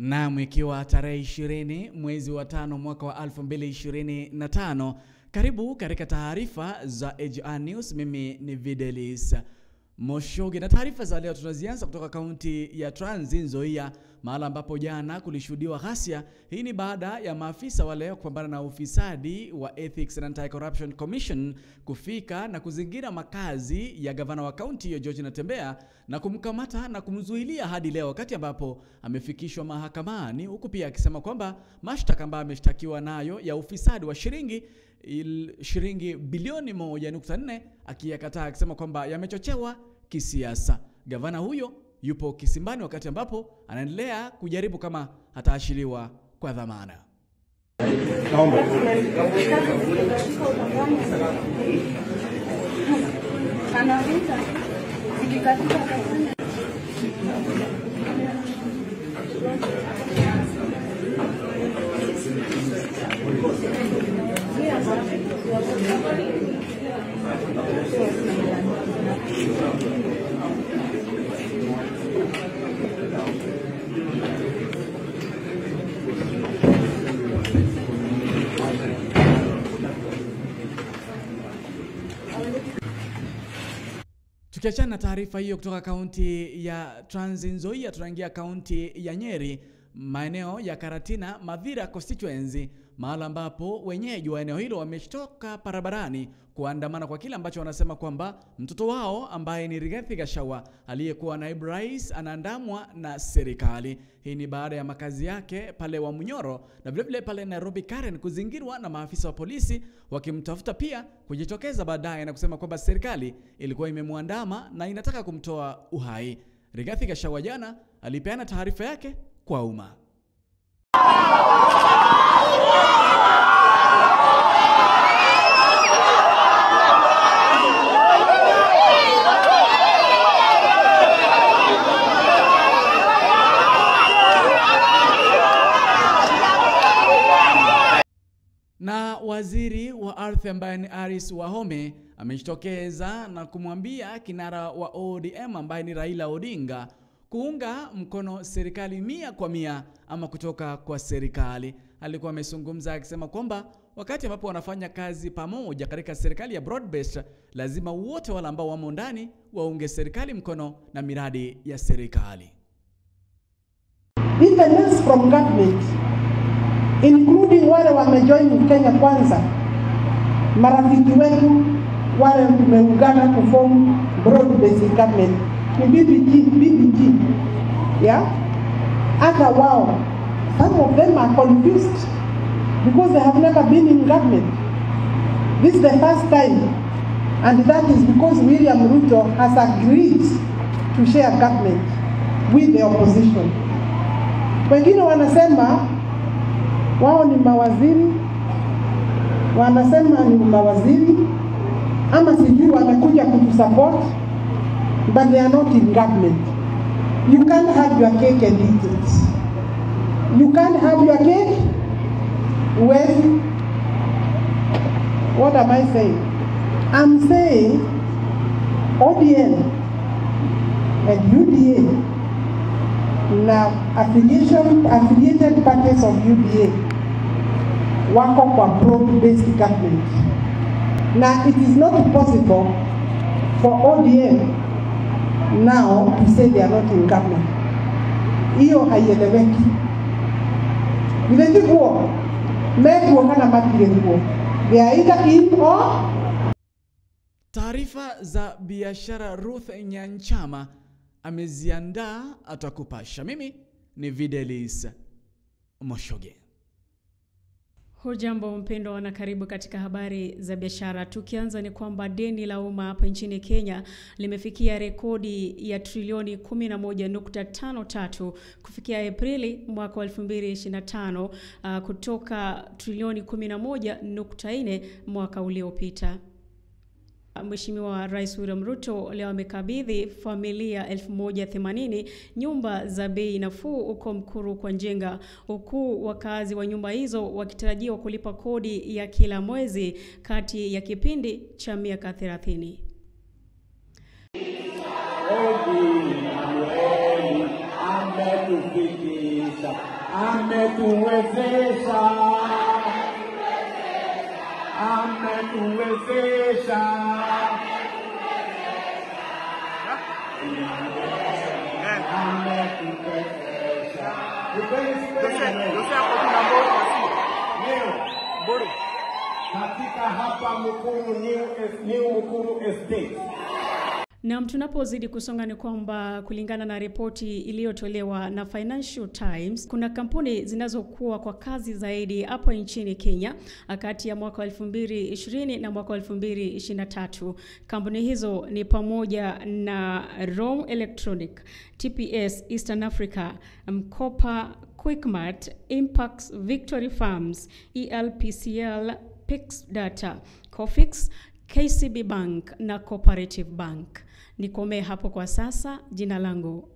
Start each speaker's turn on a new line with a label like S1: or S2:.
S1: Naam, ikiwa tarehe 20 mwezi wa 5 mwaka wa 2025, karibu katika taarifa za AGR News. Mimi ni Videlis Moshoge, na taarifa za leo tunazianza kutoka kaunti ya Trans Nzoia, mahala ambapo jana kulishuhudiwa ghasia. Hii ni baada ya maafisa wale kupambana na ufisadi wa Ethics and Anti-Corruption Commission kufika na kuzingira makazi ya gavana wa kaunti hiyo George Natembeya na kumkamata na kumzuilia hadi leo, wakati ambapo amefikishwa mahakamani, huku pia akisema kwamba mashtaka ambayo ameshtakiwa nayo ya ufisadi wa shilingi bilioni 1.4 akiyakataa, akisema kwamba yamechochewa kisiasa. Gavana huyo yupo kisimbani wakati ambapo anaendelea kujaribu kama hataashiliwa kwa dhamana. Tukiachana na taarifa hiyo kutoka kaunti ya Trans Nzoia, tunaingia kaunti ya Nyeri, maeneo ya Karatina Mathira constituency, mahala ambapo wenyeji wa eneo hilo wameshtoka barabarani kuandamana kwa kile ambacho wanasema kwamba mtoto wao ambaye ni Rigathi Gachagua aliyekuwa naibu rais anaandamwa na serikali. Hii ni baada ya makazi yake pale wa Munyoro na vile vile pale Nairobi Karen kuzingirwa na maafisa wa polisi wakimtafuta, pia kujitokeza baadaye na kusema kwamba serikali ilikuwa imemuandama na inataka kumtoa uhai. Rigathi Gachagua jana alipeana taarifa yake kwa umma. Na waziri wa ardhi ambaye ni Alice Wahome amejitokeza na kumwambia kinara wa ODM ambaye ni Raila Odinga kuunga mkono serikali 100% ama kutoka kwa serikali. Alikuwa amezungumza akisema kwamba wakati ambapo wanafanya kazi pamoja katika serikali ya broad-based, lazima wote wale ambao wamo ndani waunge serikali mkono na miradi ya serikali.
S2: Even us from government, including wale wamejoin Kenya Kwanza, marafiki wetu wale tumeungana kuform broad-based government, ni BBG, yeah? Hata wao, some of them are confused because they have never been in government. This is the first time, and that is because William Ruto has agreed to share government with the opposition. Wengine wanasema wao ni mawaziri, wanasema ni mawaziri, ama sijui wamekuja kutusupport, but they are not in government. You can't have your cake and eat it. You can't have your cake with, what am I saying? I'm saying ODM and UDA, now affiliated parties of UDA, wako kwa broad-based government. Now it is not possible for ODM now to say they are not in government. Iyo haieleweki. Vile mekuo kana matire kuo. They are either in or.
S1: Taarifa za biashara Ruth Nyanchama ameziandaa, atakupasha. Mimi ni Videlis Moshoge.
S3: Hujambo mpendwa na karibu katika habari za biashara. Tukianza ni kwamba deni la umma hapa nchini Kenya limefikia rekodi ya trilioni 11.53 kufikia Aprili mwaka 2025, kutoka trilioni 11.4 mwaka uliopita. Mheshimiwa Rais William Ruto leo amekabidhi familia 1080 nyumba za bei nafuu huko Mkuru kwa Njenga, huku wakazi wa nyumba hizo wakitarajiwa kulipa kodi ya kila mwezi kati ya kipindi cha miaka 30.
S4: Ametuwezesha, ametuwezesha, ametuwezesha, ametuwezesha. Leo katika hapa Mukuru New Mukuru Estate.
S3: Na tunapozidi kusonga ni kwamba kulingana na ripoti iliyotolewa na Financial Times, kuna kampuni zinazokuwa kwa kasi zaidi hapo nchini Kenya kati ya mwaka 2020 na mwaka 2023. Kampuni hizo ni pamoja na Roam Electronic, TPS Eastern Africa, Mkopa, Quickmart, Impax, Victory Farms, ELPCL, Pix Data, Cofix, KCB Bank na Cooperative Bank. Nikomee hapo kwa sasa. Jina langu